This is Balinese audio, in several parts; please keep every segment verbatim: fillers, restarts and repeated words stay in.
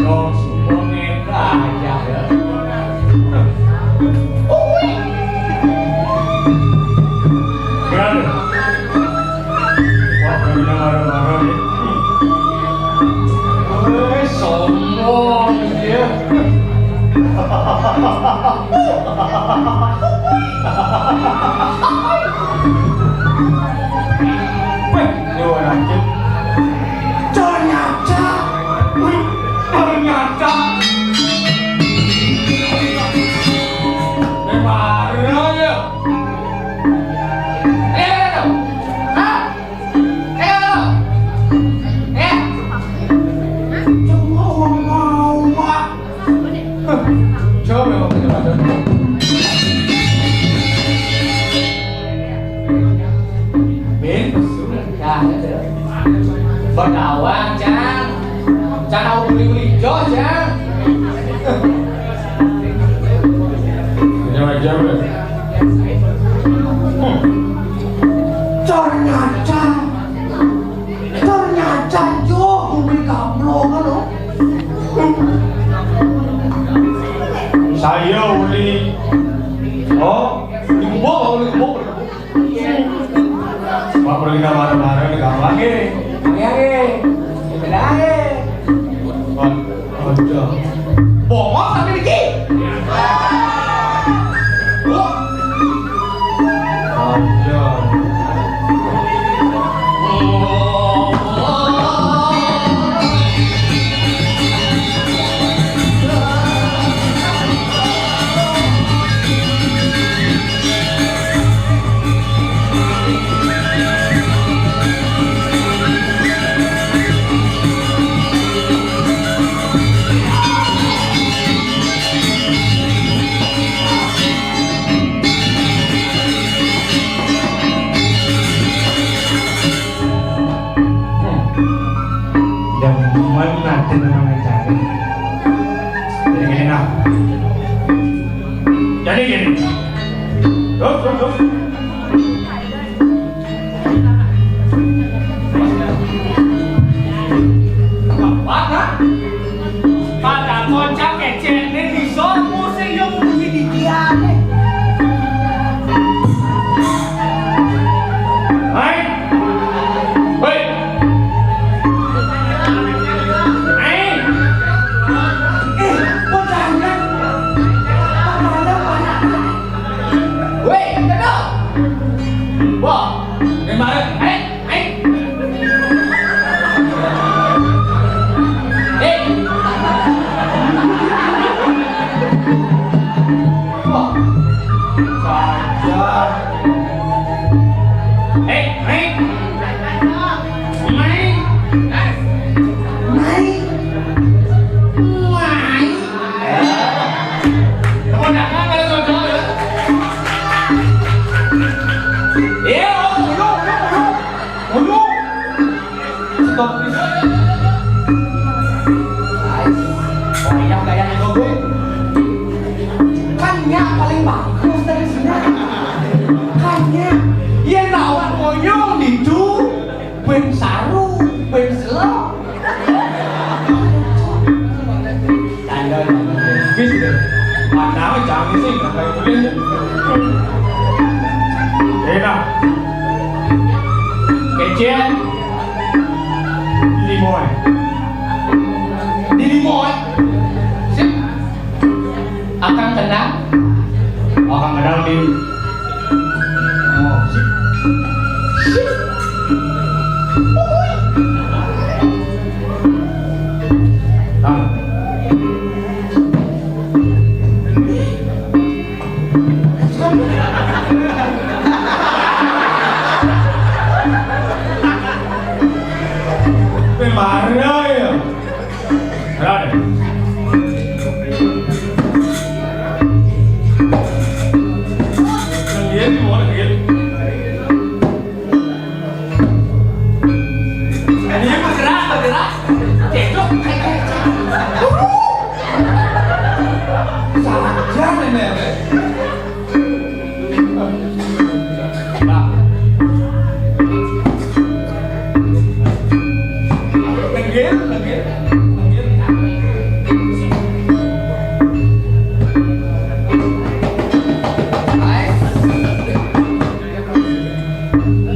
Dong, semua ngendah aja, ya. Berani. Wah, berani marah-marah, ya. Eh, sombong, ya. Weh, ini orang aja. Ternyata, wih, ternyata. Ini marah ya. Eh, hah? Eh, eh. Cuma orang mau, Mak. Coba, Mak, coba, coba. Bin, sudah, ya, ya. Berdawang, Cang. Cang, aku beli-beli jos, Cang. Ini aja, Bro. Hmm. Ternyata, ternyata yo bumi kaplong, loh. Saya uli. Oh, uli gubuk, uli gubuk, uli gubuk. Pak, perlu kita marah-marah di kamar, nggih. Nggih, nggih. Tenang, nggih. Wah, ada. Bongok tapi niki. Wah. Ada. Demen ati memang cari. Jadi gini, nah. Jadi gini. Terus, terus, terus. Eh, Mbak, eh, eh. Eh. Wah. Saja. Eh, eh. Mai. Mai. Mai. Keponakan kalau saudara. Iya, oh, dulu, dulu, dulu. Dulu. Stop, please. Hai. Oh, iya, kayak gitu, gue. Kan nya paling bagus dari sini. Kan nya. Iya, nah, orang monyong itu. Ben saru, ben selok. Tanda, bis deh. Mana jangan sih, nggak kayak boleh. Enak. Kecil. Di limo, eh. Di limo, eh. Sip. Akang kenal? Akang kenal, Din. Oh, sip. Sip. Nah. Pe marah ya? Marah deh. Yang dia di mana dia? Ini bergerak, bergerak. Cedok, cedok, cedok. Salah jalan ya. Nah. Tenggel, tenggel, tenggel.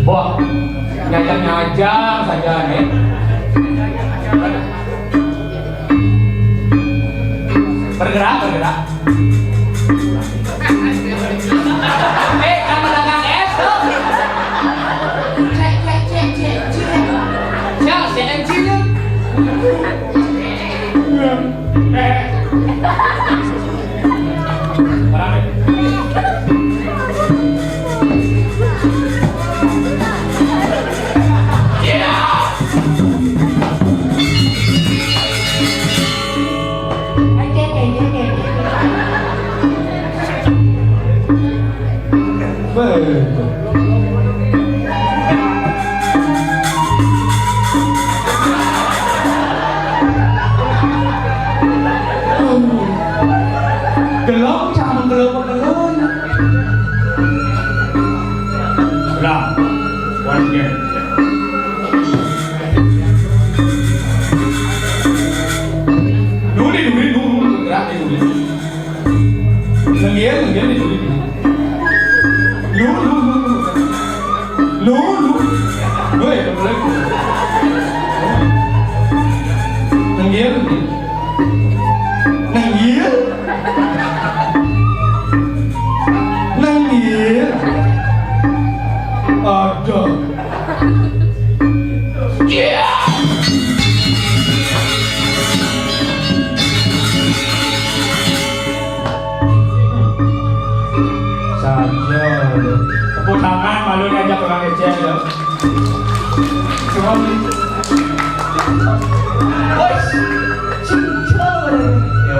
Wah, nyajang-nyajang saja nih. Bergerak, bergerak. Eh, sama dagang es tuh. Cek, cek, cek, cek, cek. Siapa sih yang cium? Eh. Gelok, jangan gelok-gelok. Lah, once again. Dulu, dulu, dulu, dulu, gerak, dulu. Lagi ya, lagi ya, dulu. Lu, lu, lu, lu. Lu, lu. Woi, lu, lu. Lagi ya, lagi ya. Nenggil. Nenggil. Aduh. Saja. Tepuk tangan malu ngajak orang kecil ya. Cuman, wes, cincin. Ya,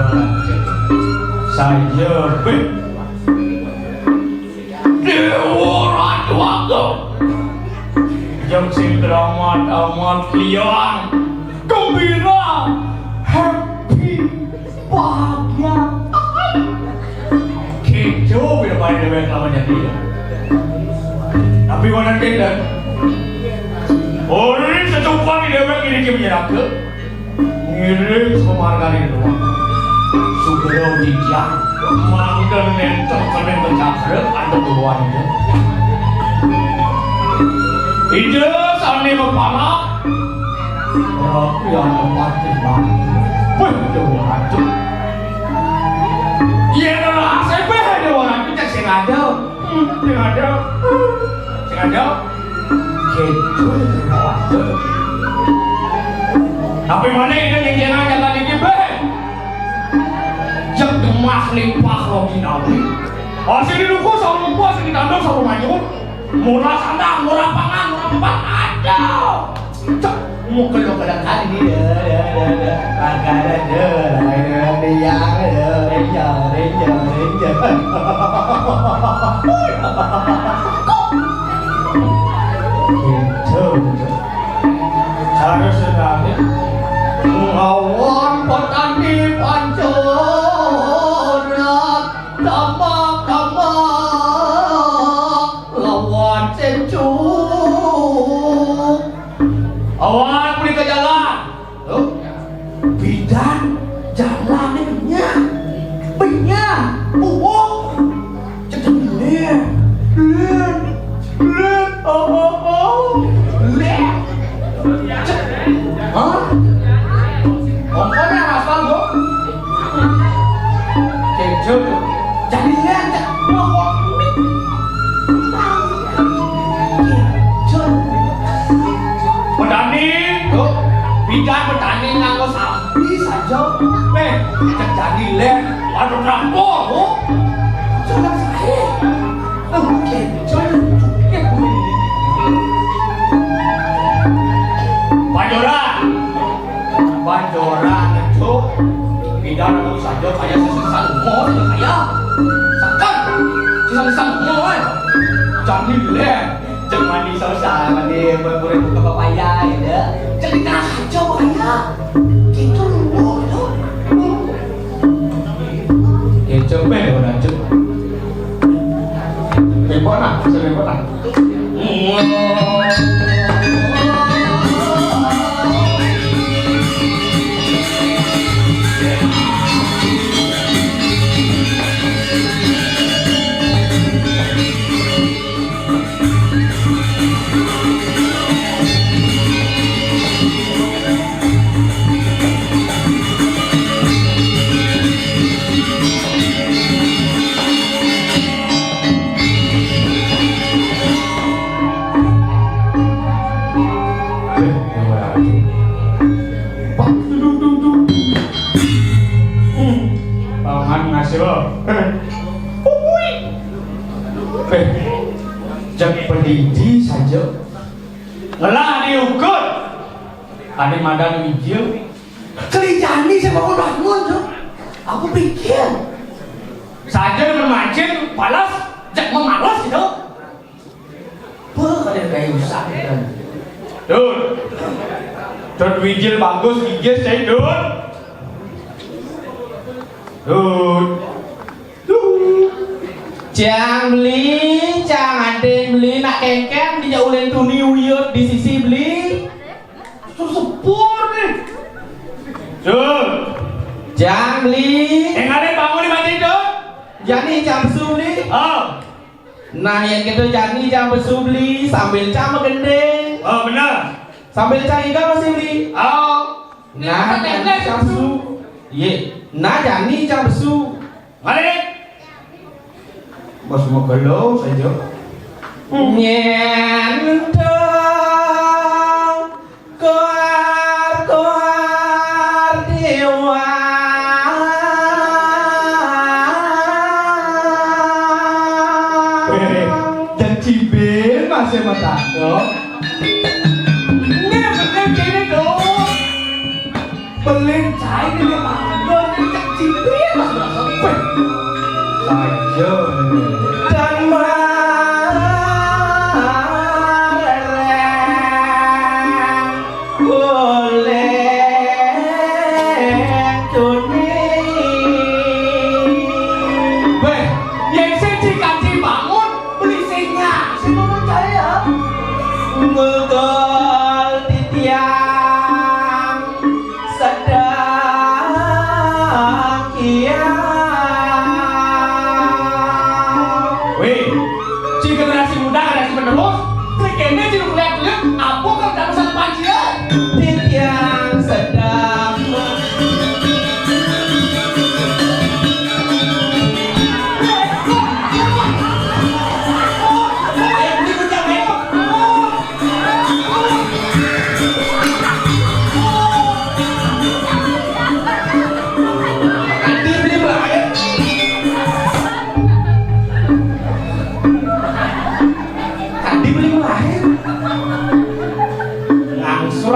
saja, beh. Dewa Ratu Agung. Yang sing keramat amat liang, gembira, happy, bahagia. Kejo bila pada dewek lawan jadi ya. Tapi mana kita? Ori setumpang dewek ini kita menyerahkan. Ngiring semargane doang. Sugero dijak mangken nenten kene becakre ada puluhan itu. Ide sane kepala rapi ada pati bang. Wih, dewa ratu. Iya, kalau saya beh dewa ratu cek sing ada. Hmm, sing ada. Hmm, sing ada. Tapi mana ini yang jangan jalan ini, Beh? Yang demah limpah lo ginawi. Oh, sini luku sama luku, sini tanduk sama manyun. Murah sandang, murah pangan, murah papan. Aduh. Cek, mau ke lo kadang kali ini. Ya, ya, ya, ya. Makanan, ya, lain, ya, ya, ya, ya, ya. Gitu, gitu. Harus tetapi, lawan petani pancoran, tamak-tamak lawan sencuk. Awan beli ke jalan. Loh, bidan jalan ini punya. Punya. Uwong. Cek, lihat. Lihat. Lihat. Oh, oh, oh. Lihat. Cek. Hah? Pokoknya asal lo. Kejut. Jadi lihat, cek. Wah, wah. Kejut. Petani, tuh. Bidan petani nganggo sapi saja. Peh, cek jadi lihat. Ada traktor, tuh. Jalan saya. Oke, coy, oke, oke. Pancoran. Pancoran, Cuk. Pindah dulu saja, kaya sesesat. Mau saja kaya. Sekat. Sesesat mau, eh. Jangan dilihat. Jangan mandi sausah, mandi berpura buka papaya, ya. Jadi kena kacau, kaya. Gitu, loh, gitu. Kecap, eh, orang, Cuk. Repot lah, repot lah. Paman ngasih lo. Pupui. Eh, jak pedidi saja. Ngelah diukur. Ane madan wijil. Keli jani saya bangun-bangun tuh. Aku pikir. Saja bermancing, balas, jak memalas gitu. Beuh, ada kayak usah kan. Dun. Dun wijil bagus, gigis, cai, Dun. Dun. Cang beli, cang adin beli, nak kengkeng, dia ulen tuni uyut di sisi beli. Terus sepur nih. Jun. Cang beli. Yang ada bangun di mati, Jun. Jani cang besu beli. Oh. Nah, yang kita jani cang besu beli, sambil cang megendeng. Oh, benar. Sambil cang iga masih beli. Oh. Nah, jani cang besu. Ye. Nah, jani cang besu. Mari. Bos mau gelo saja. Nyen to koar-koar dewa. Weh, janji ben masih matang, yo. Ini bener kene, Dok. Belin cai ini manggon cek cipir. Weh. Saja ini. Dan marereng boleh tuni. Weh, yang sing dikaji bangun, beli singa. Sing bangun cai ya. Ngegol titiang sedang kian. Weh, si generasi muda, generasi penerus, si kene si lihat-lihat, apa kerja besar panci, eh? Titiang sedang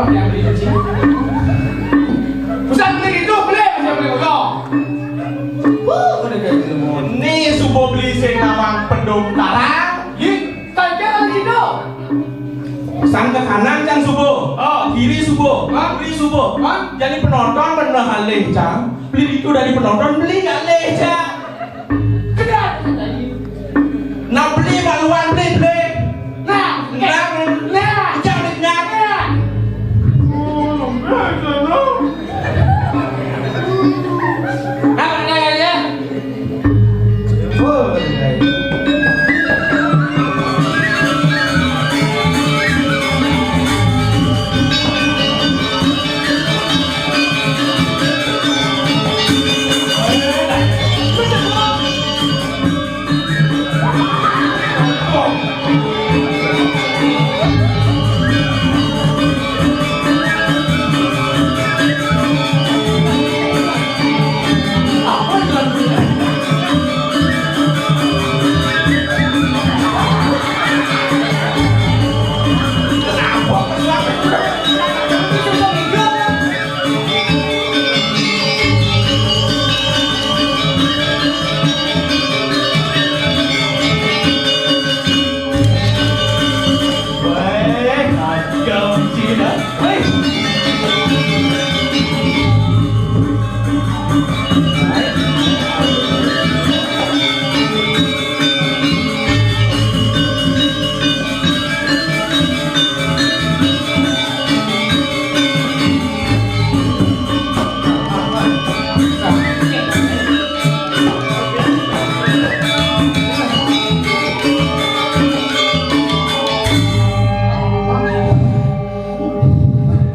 Yang beli kucing. Usah beli itu, beli, usah beli kosong. Wuh, udah kayak gitu, Mon. Ini subuh beli sing nawang pendom tarang. Ih, kagak lagi dong. Sang ke kanan, Cang, subuh. Oh. Kiri, subuh. Hah? Beli, subuh. Hah? Jadi penonton bener halih, Cang. Beli itu dari penonton, beli nggak leh, Cang. Kedat. Nah, beli mak luan, beli, beli. Nah, nah, nah. Ujang, beli, nah. Nah. Apa, nah, ya, ya?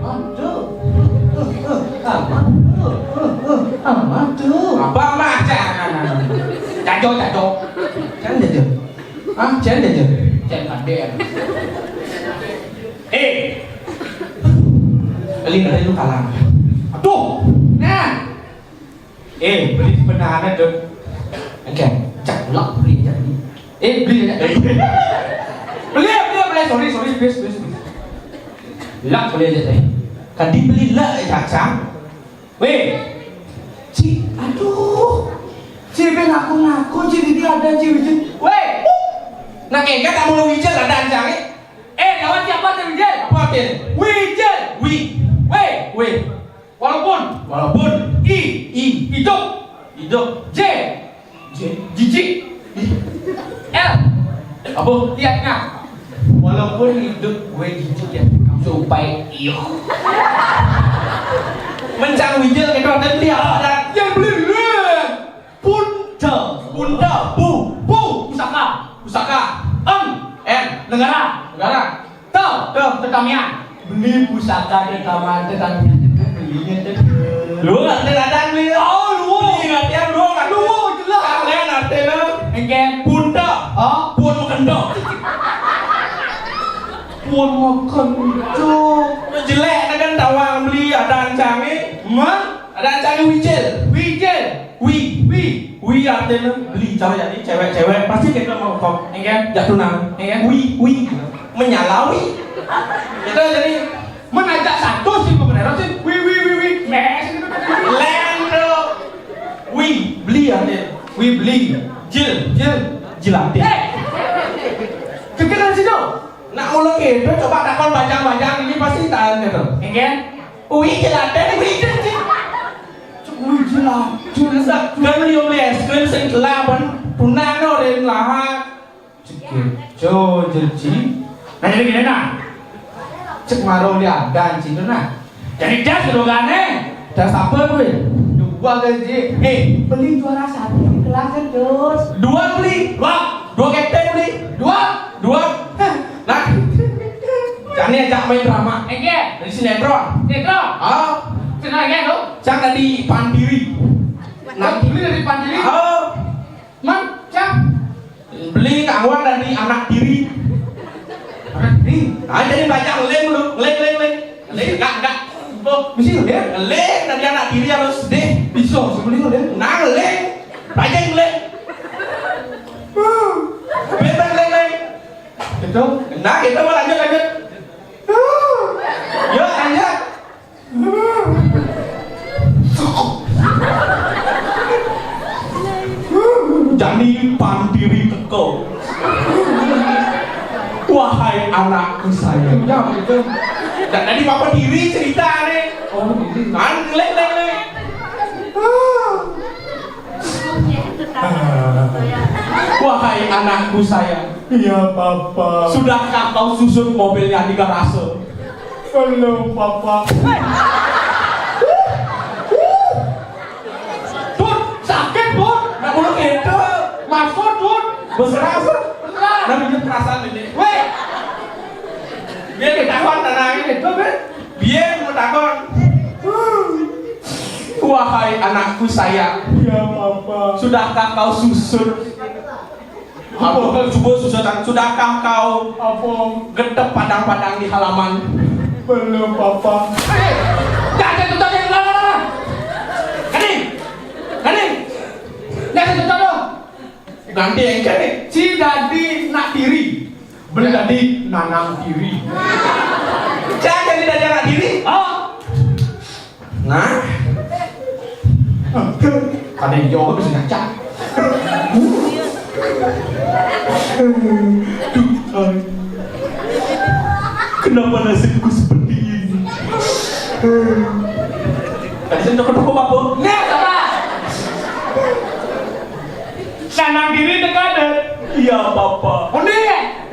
Aman tuh. Aman tuh. Aman tuh. Apa, apa, jangan. Jajo, jajo. Jangan jajo. Ah, jangan jajo. Jangan kader. Eh. Kali ada lu kalah. Aduh. Nah. Eh, beli sebenarnya tuh. Oke, cak lak beli aja. Eh, beli aja. Beli, beli, beli. Sorry, sorry, please, please, please. Lak beli aja deh. Tadi beli lak ya, Cang. Weh. Ci, aduh. Ci, ngaku-ngaku, Ci, ini ada, Ci, Ci. Weh. Nah, kayak tak mau wijil ada, Cang, eh. Eh, lawan siapa tuh, Wijil? Apa, Cil? Wijil. Wi. Weh. Weh. Walaupun. Walaupun. I. I. Hidup. Hidup. J. J. Jijik. L. Apa? Lihat, nah. Walaupun hidup gue jijik ya, supaya iyo. Mencang wijil gitu, dan dia ada. Yang beli lu. Punta. Punta. Pu. Pu. Pusaka. Pusaka. Em. En. Negara. Negara. Te. Te. Tetamian. Beli pusaka tetamian, tetamian itu belinya tuh. Lu nggak ada datang beli. Oh, lu. Beli nggak tiap lu nggak lu. Jelas. Kalian artinya. Engken. Punta. Hah? Pun kendok. Pun kendok. Lu jelek kan tawang beli ada ancang nih. Mah? Ada ancang wijil. Wijil. Wi. Wi. Wi artinya beli cewek, jadi cewek-cewek pasti kita mau kok. Engken. Jak tunang. Engken. Wi, wi. Menyalawi. Itu jadi menajak satu sih pemerintah sih. Wi, wi, wi, wi. Mes. Lendro. Wi, beli artinya. Wi, beli. Jil. Jil. Jilatin. Eh. Kekeran situ. Nak mulu gitu, coba takon bajang-bajang ini pasti tahan gitu. Engken. Wi, jilatin, wi, jilatin. Cuk, wi, jilatin. Kan liom les, kan sing kelaban, tunang no, dan lahak. Cek gitu, jerji. Nah, jadi gini, nah. Cek maro liadan situ, nah. Jadi das, gitu, kan, eh? Das apa, gue? Dua gaji. Eh, beli juara satu di kelas, terus. Dua beli. Dua. Dua kepeng beli. Dua. Dua. Nah. Jani ajak main drama. Engke. Dari sinetron. Sinetron. Ah. Sinetron ya, tuh. Cang dari Pandiri. Nanti. Beli dari Pandiri. Ah. Man, Cang. Beli kawan dari anak tiri. Anak tiri. Ah, jadi banyak lem lu. Lem, lem, lem. Lem, enggak, enggak. Oh, mesti lem. Lem dari anak tiri harus deh. Bisa, sebelum lem. Nah, lem. Banyak lem. Bebas lem, lem. Itu. Nah, kita mau lanjut, lanjut. Yo, lanjut. Aku sayang. Jam itu. Dan tadi papa diri cerita nih. Oh, ini. Kan, lek, lek, lek. Wahai anakku sayang. Iya, Papa. Sudahkah kau susut mobilnya di garase? Belum, Papa. Dut, sakit, Dut. Nak bulu kente. Masuk, Dut. Besar apa? Besar. Namanya perasaan ini. Weh. Biar kita takon tanah ini, Dut, eh. Biar mau takon. Wahai anakku sayang. Ya, Papa. Sudahkah kau susut? Apa? Coba susut. Sudahkah kau Apa? Getep padang-padang di halaman? Belum, Papa. Eh, jangan tutup yang lah, lah, lah. Kani, kani, jangan tutup. Nanti yang kene. Si dadi nak diri. Beli dadi nanang diri. Jangan jadi dadi anak diri. Oh. Nah. Ada yang jawab bisa ngaca. Duh, ay. Kenapa nasibku seperti ini? Tadi saya cokot apa? Nah, apa? Sanang diri teka deh. Iya, Papa. Oh, nih.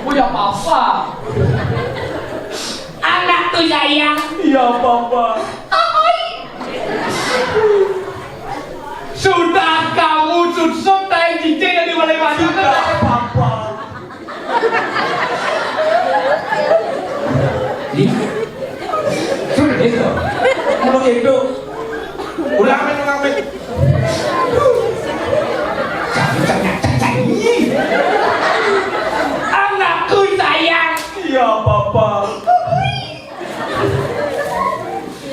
Oh, ya, Papa. Anak tuh sayang. Iya, Papa. Oi. Sudah kamu susut tai cicing yang di balai madu. Sudah, Papa. Ih, sudah itu. Mau itu. Ulang, men, ulang, men. Anakku sayang. Iya, Papa.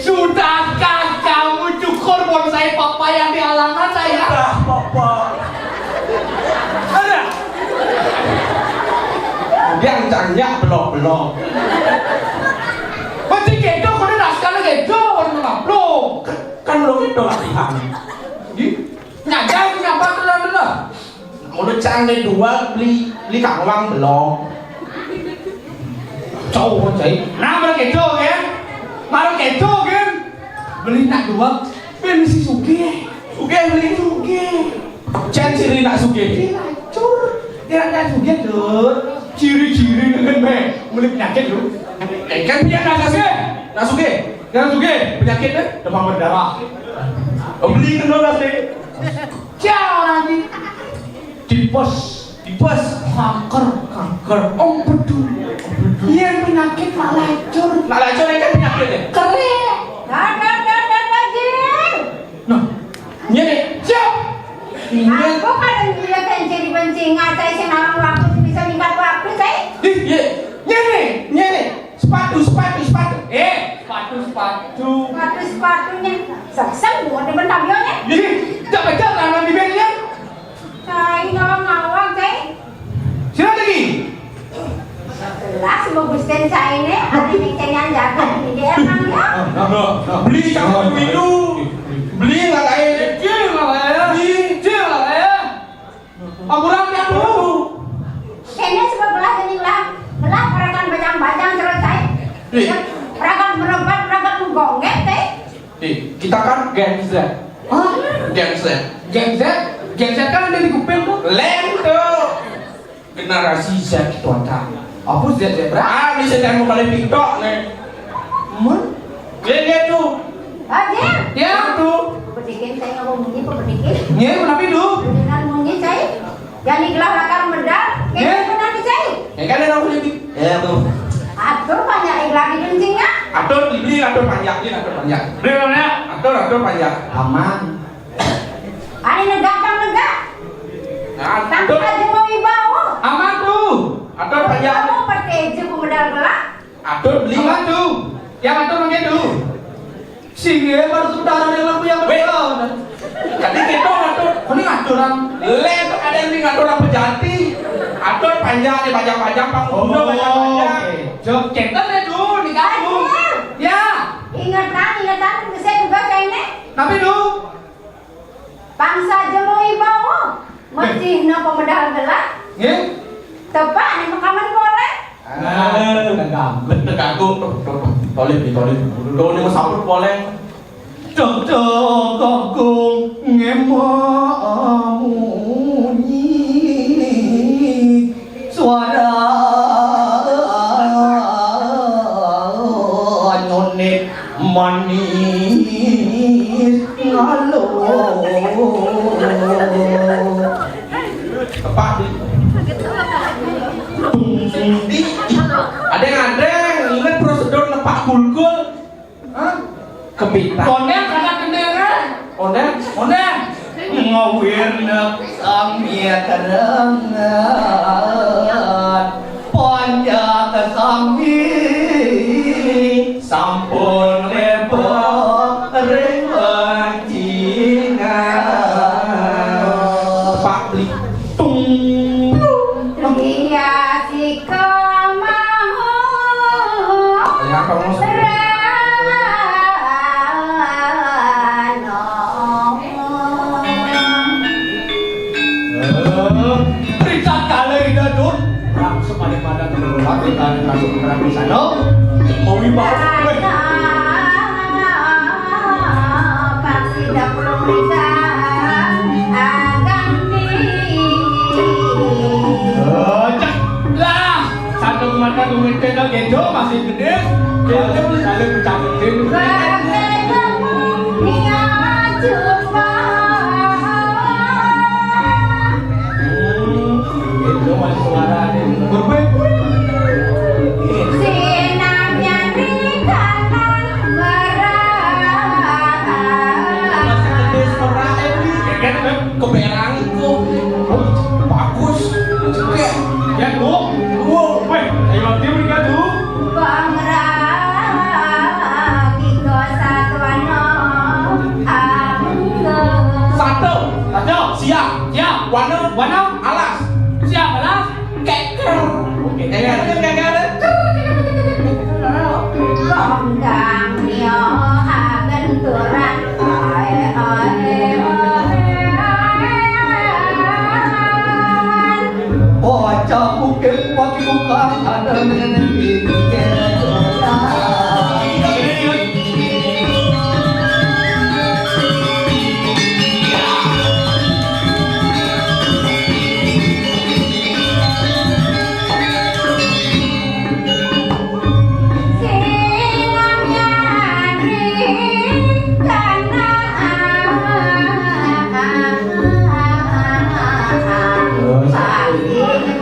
Sudahkah kamu cukur bonsai papa yang di halaman, sayang? Sudah, Papa. Ada. Dia cangnya belok-belok. Mesti gitu, kau dah sekali gitu, orang ngaplo. Kan lo gitu latihan. Di, ngajar kenapa tuh, tuh, tuh? Mulut cang deh dua, beli, beli kangwang belum. Cowok cai. Nah, baru keco kan? Baru keco kan? Beli nak dua, beli si sugih. Sugih beli. Sugih. Cang ciri nak sugih. Ciri lacur. Dia nak sugih tuh. Ciri-ciri dengan be. Mulai penyakit lu. Eh, kan dia nak sugih. Nak sugih. Nak sugih. Penyakit deh. Demam berdarah. Oh, beli kenal sih. Ciao lagi. Tipes. Tipes. Kanker. Kanker. Empedu. Empedu. Iya, penyakit mak lacur. Mak lacur ini kan penyakit ya? Kerek. Dah, dah, dah, dah, dah, Jing. Nah, ini nih. Siap. Ini. Aku kadang dia kan jadi benci ngatai sing nawang waktu bisa ningkat waktu, saya. Ih, iya. Ini nih. Ini nih. Sepatu, sepatu, sepatu. Eh, sepatu, sepatu. Sepatu, sepatunya. Seksem buat depan tabionya. Ih, tak pecah tangan di bandnya. Cai nawang-nawang, cai. Sila lagi. Jelas bagus dan cai ini, ada yang cengan jaga ini dia emang ya. Beli cang itu. Beli nggak kaya. Beli nggak kaya. Beli. Beli nggak kaya. Ampura, ampura. Kene sebab belah ini belah, belah perakan bajang-bajang terus, tai. Ih. Perakan berobat, perakan menggonggek, tai. Ih, kita kan Gen Z. Hah? Gen Z. Gen Z? Gen Z kan ada di kuping tuh. Lain tuh. Generasi Z itu ada. Apa Z, Z berapa? Ah, ini Z yang mau balik TikTok nih. Mun? Dia, dia tuh. Ah, dia? Ya. Dia tuh. Pedikin, saya nggak mau bunyi, pedikin. Nggih, menawi, Du? Dengan bunyi, cai. Yang digelah lakar medal, nggih, benar, cai. Ya, kan ada bunyi. Ya, Bu. Atur banyak ikhlas di kencingnya. Atur, beli, atur panjang, beli, atur panjang. Beli, ya. Atur, atur panjang. Aman. Ari negak, Bang, negak. Nah, atur. Tanpa aja mau wibawa. Aman, Du. Atur panjang. Kamu perteja pemedal gelah. Atur beli. Apa tuh? Yang atur mangke tuh. Sini baru sebentar ada yang lagu yang Weh. Betul. Tadi kita ngatur. Ini ngaturan. Lek ada yang ngatur apa jati? Atur panjang nih, panjang-panjang, Bang. Oh, udah panjang-panjang. Oke. Jok, cetan ya dulu nih kamu. Aduh. Ya. Ingetan, ingetan, bisa juga kayaknya. Tapi, Du. Bangsa jelo ibawa, masih napa medal gelah? Nggih. Tepak nih makaman boleh. Ah, Dek Agung, to, to, to, tolih, tolih. Tolih, sampun poleng. Dek, Dek Agung, ngemak munyi. Suara nyonet manis ngalor. Tepak di. Tung, tung, di. Ada yang ada. Ingat prosedur nepak kulkul. Hah? Kepita. Kondang, anak kendere. Kondang? Kondang. Ngawirna sami terengan. Panjak sami sampun lebok ring pancingan. Pak Bli. Tung. Iya, sika mau. Lihat kamu. Rano. Eh, perintah kali ini, Dun. Langsung pada pada terlalu lagi, tadi masuk ke dalam sana. Mau wibawa. Weh. Pasti dapur mereka ganti. Eh, cek. Lah, satu mata dumitnya kejo masih gede. Kejo selalu mencakutin. Itu masih suara nih. Berbaik. Sinamnya di kanan berat. Masih gede suara, eh, Bli. Ya kan, Beb? Keberang itu. Oh, bagus. Cekek. Ya, tuh. Tuh. Weh, ayo, dia menikah tuh. Pangragi kosatuan angga. Satu. Satu. Siap. Siap. Wana. Wana. Alas. Siap, alas. Keker. Oke. Keker, keker. Ronggang yo abenturan. Ae, ae, ae, ae. Ojo bukit pati buka ada nenek bibir.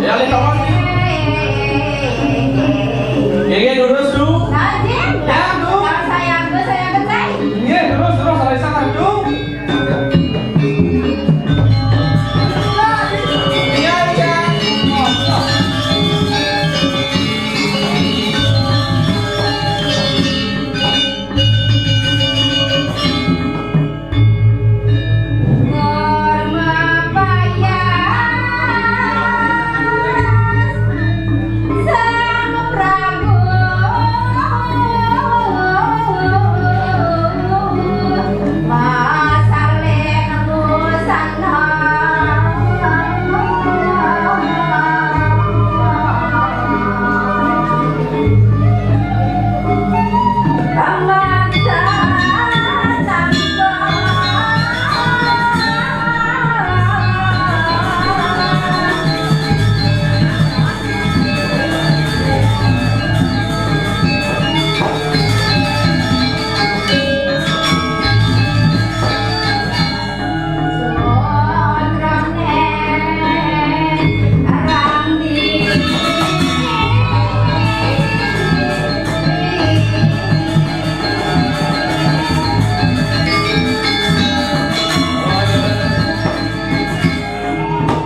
Ya, le, tolong. Ya, ya, lurus, Du. Ya, Du. Nggih, lurus, lurus, sampai sana, Du.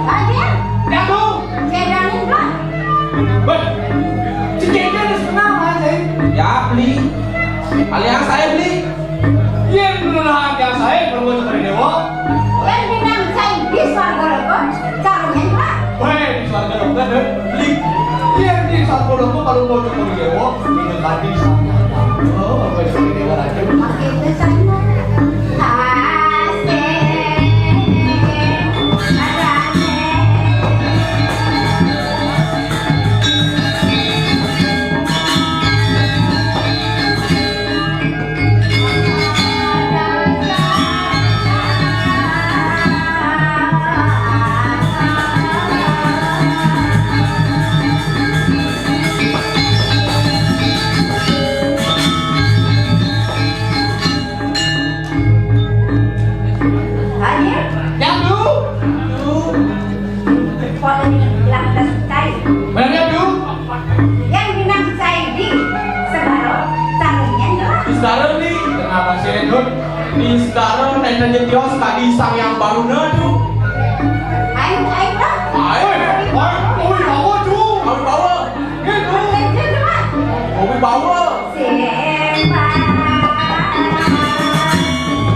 Hadir. Datu. Jendraning, Bro. Wah. Cicingnya geus kenal, Mas, eh. Ya, Bli. Alias saya, Bli. Yén bener alias saya, perlu cari dewa. Yén pinang saya di swarga loka, caranya, Bro. Wéh, di swarga loka, Bli. Yén di swarga loka, kalau mau cari dewa, ini tadi sama. Oh, mau cari dewa aja. Makin besar. Di segara nénten jetios kadi Sang Hyang Baruna, Cu. Ayo, ayo, lah. Ayo. Ayo, ayo, bawa, Cu. Ayo, bawa. Gitu. Ayo, bawa. Sembah.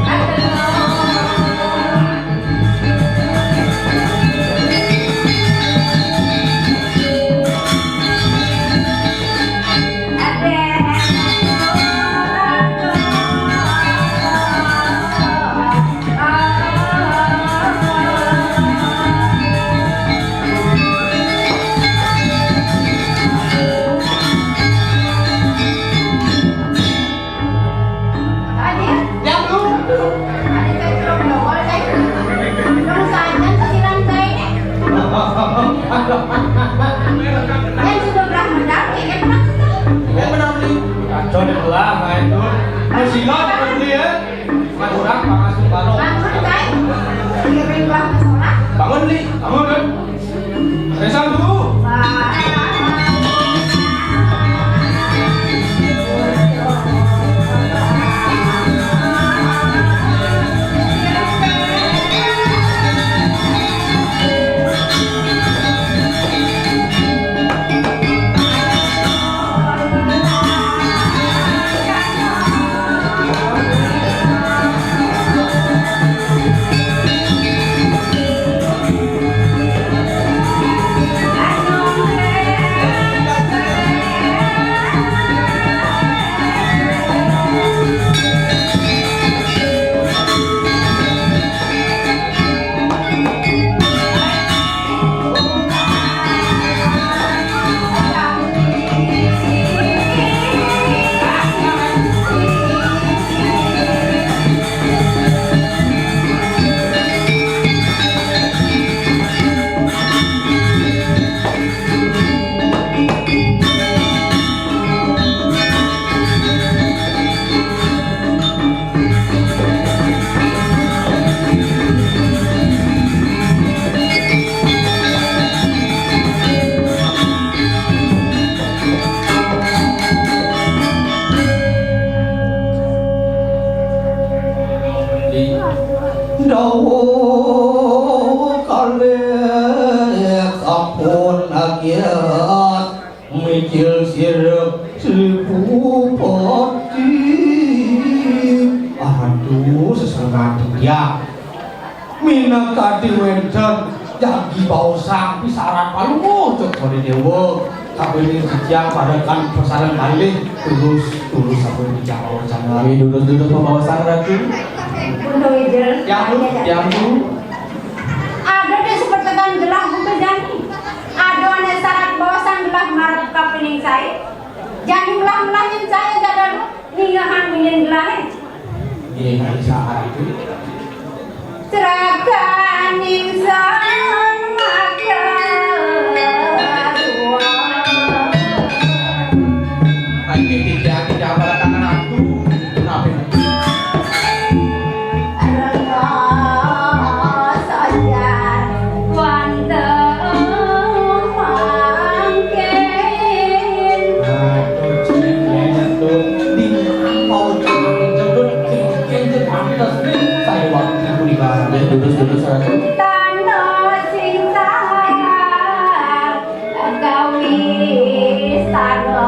Aduh. Tadi? Ya, Bu. Ada cocok dongol, Cai. Belum saja sesiran, Cai, ini. Kan sudah belah modal, kayaknya pernah, Cai. Ya, benar, Bli. Kacau di belah, main tuh. Masih nggak, Bli, ya? Kurang, Pak Masuk Bano. Bangun, Cai. Kirim belah ke sekolah. Bangun, Bli. Bangun, kan? Resan dulu. Dawuh kalih sampun agiat mijil sirep Sri Bupati. Aduh, sesengat dia. Minangka wénten jagi baosang pisarat palungguh, cok Bali Déwa. Sapunika titiang parekan pasareng kalih, terus, terus sapunika titiang wawancana. Nggih, durus-durus pamaosang, Ratu. Pun Wijil. Tiang, Bu, tiang, Bu. Ada deh sepertekan gelah buka jani. Ada ané sarat baosang gelah marep kapining saé. Jani melah-melah nyén saé jadal. Ningahan munyin gelahé. Nggih, nggih, saha itu? Srakaning Sang Maha Suwara. Ayo, tidak, tidak pada tangan aku. Kenapa? Rengga saja wantah mangkin. Aduh, cek, ya, tuh. Di mau cek, cek, cek, pantes nih. Saya waktu itu di barang. Ya, duduk, duduk, saya tuh. Tanah sing sayang. Kawisana.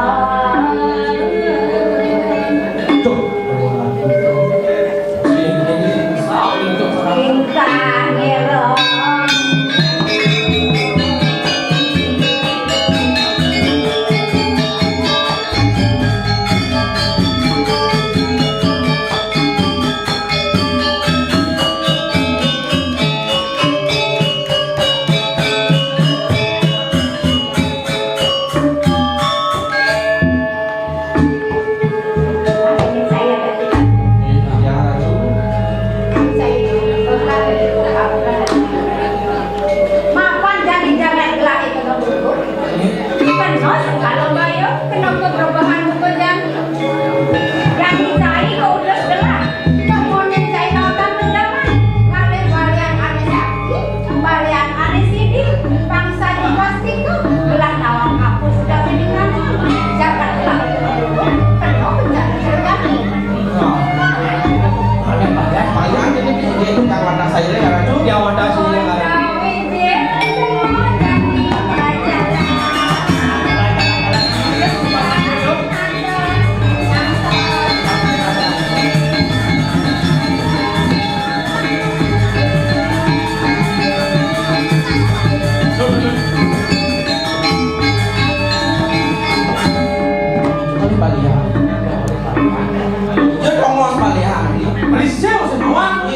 Dia tongos balik hari. Beli sel senawang.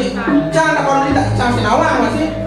Jangan ada orang minta cang senawang masih.